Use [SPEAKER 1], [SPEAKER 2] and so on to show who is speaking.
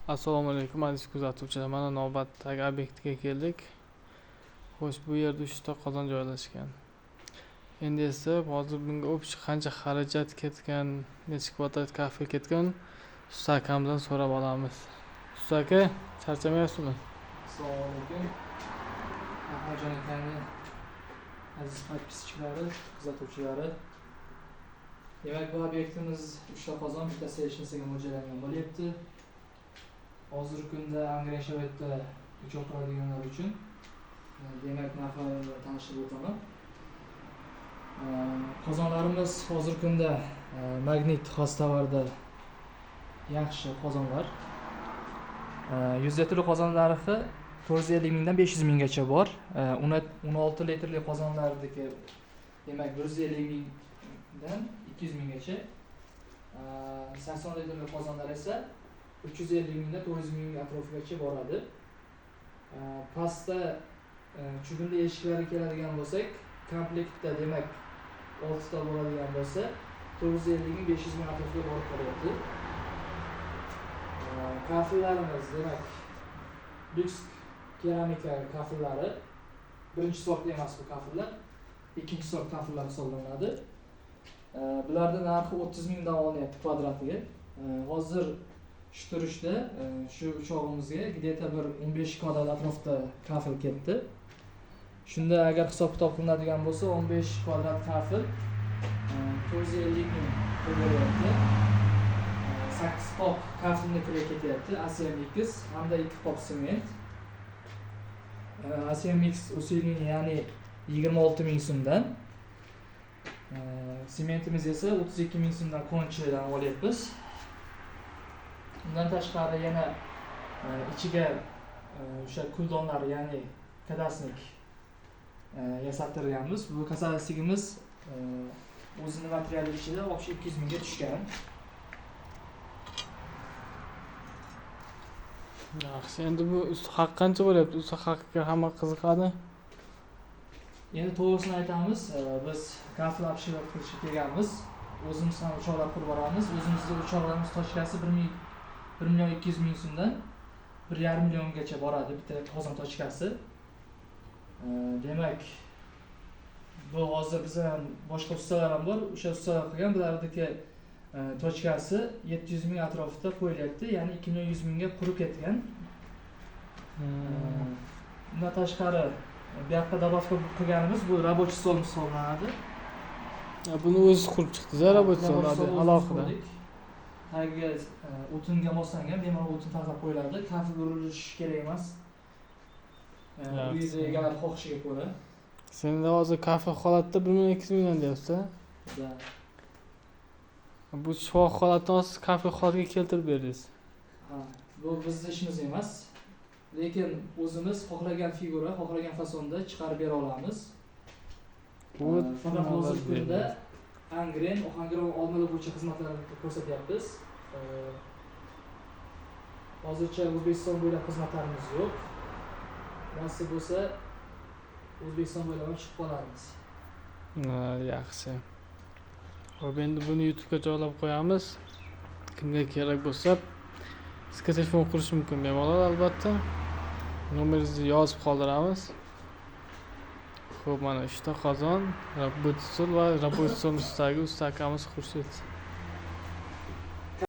[SPEAKER 1] Assalomu alaykum, aziz kuzatuvchilar. Mana navbatdagi obyektga keldik. Xo'sh, bu yerda 3 ta qozon joylashgan. Endi esa hozir bunga общий qancha xarajat ketgan, necha kvadrat kafel ketgan, usta akamizdan so'rab olamiz. Usta aka, charchamayapsizmi?
[SPEAKER 2] Assalomu alaykum. Ahmadjon akani aziz подписчиклari, kuzatuvchilari. Demak, bu obyektimiz 3 ta qozon, bitta яичницаga mo'ljallangan bo'lyapti. Hozirgi kunda Angren sharoitda uchoq quradiganlar uchun demak narxlarini bilan tanishtirib o'taman. Qozonlarimiz hozirgi kunda Magnit xos tovarda yaxshi qozonlar. 100 litrli qozon narxi 450 mingdan 500 minggacha bor. 16 litrli qozonlarniki demak 150 mingdan 200 minggacha. 80 litrli qozonlar esa 350 mingdan 400 ming atrofigacha boradi. Pastda чугунli eshiklari keladigan bo'lsak, komplektda demak 6 ta bo'ladigan bo'lsa, 450 ming 500 ming atrofiga borib qolyapti. Kafellarimiz demak lyuks keramika kafellari, birinchi sort emas bu kafellar, ikkinchi sort kafellar hisoblanadi. Bularning narxi 30 mingdan olinyapti kvadratiga. Hozir shu turishda shu uchog'imizga где-то bir 15 kvadrat atrofida kafel ketdi. Shunda agar hisob kitob qilinadigan bo'lsa, 15 kvadrat kafel 450 ming pul bo'lyapti. 8 qop kafelni puli ketyapti, ACMX hamda 2 qop sement. ACMX усиление, ya'ni 26 ming so'mdan. Sementimiz esa 32 ming so'mdan Konchidan olyapmiz. Undan tashqari yana ichiga o'sha kuldonlar, ya'ni кадасник yasattirganmiz. Bu кадасникimiz o'zini materiali ichida общий 200 mingga tushgan.
[SPEAKER 1] Yaxshi, endi bu usta haqi qancha bo'lyapti? Usta haqiga hamma qiziqadi.
[SPEAKER 2] Endi to'g'risini aytamiz, biz kafel обшивка qilishga kelganmiz. O'zimiz ham uchoqlar qurib boramiz. O'zimizni uchoqlarimiz точкasi 1 million 200 ming so'mdan 1,5 milliongacha boradi bitta qozon точкasi. Demak, bu hozir bizda ham boshqa ustalar ham bor. O'sha ustalar qilgan, bularniki точкasi 700 ming atrofida qo'yilyapti, ya'ni 2 million 100 mingga qurib ketgan. Undan tashqari bu yoqqa добавка qilganimiz bu рабочий stol hisoblanadi.
[SPEAKER 1] Ya, buni o'zi qurib chiqdingiz, рабочий stol
[SPEAKER 2] Рабочий stol o'zimiz
[SPEAKER 1] alohida.
[SPEAKER 2] qurdik. Tagiga o'tinga moslangan, bemalol o'tin taxlab qo'yiladi. Kafel urilishi kerak emas.
[SPEAKER 1] Yaxshi.
[SPEAKER 2] Uyni egalari xohishiga ko'ra.
[SPEAKER 1] Senda hozir kafel holatda 1 million 200 mingdan deyapsiz, a?
[SPEAKER 2] Да.
[SPEAKER 1] Bu shuvoq holatdan hozir kafel holatiga keltirib berdingiz.
[SPEAKER 2] Ha, bu bizni ishimiz emas. Lekin o'zimiz xohlagan figura, xohlagan fasonda chiqarib bera olamiz.
[SPEAKER 1] Bu
[SPEAKER 2] Faqat hozirgi
[SPEAKER 1] beradi.
[SPEAKER 2] kunda Angren, Ohangaron, Olmaliq bo'yicha xizmatlarni ko'rsatyapmiz. Hozircha O'zbekiston bo'ylab xizmatlarimiz yo'q. Nasib bo'lsa, O'zbekiston bo'ylab ham chiqib qolarmiz.
[SPEAKER 1] Ha, yaxshi. Xo'p, endi buni YouTube'ga joylab qo'yamiz. Kimga kerak bo'lsa, sizga telefon qilish mumkin bemalol albatta. Nomeringizni yozib qoldiramiz. Xo'p, mana 3 ta qozon, рабочий stol va рабочий stol ustidagi usta akamiz Xurshid.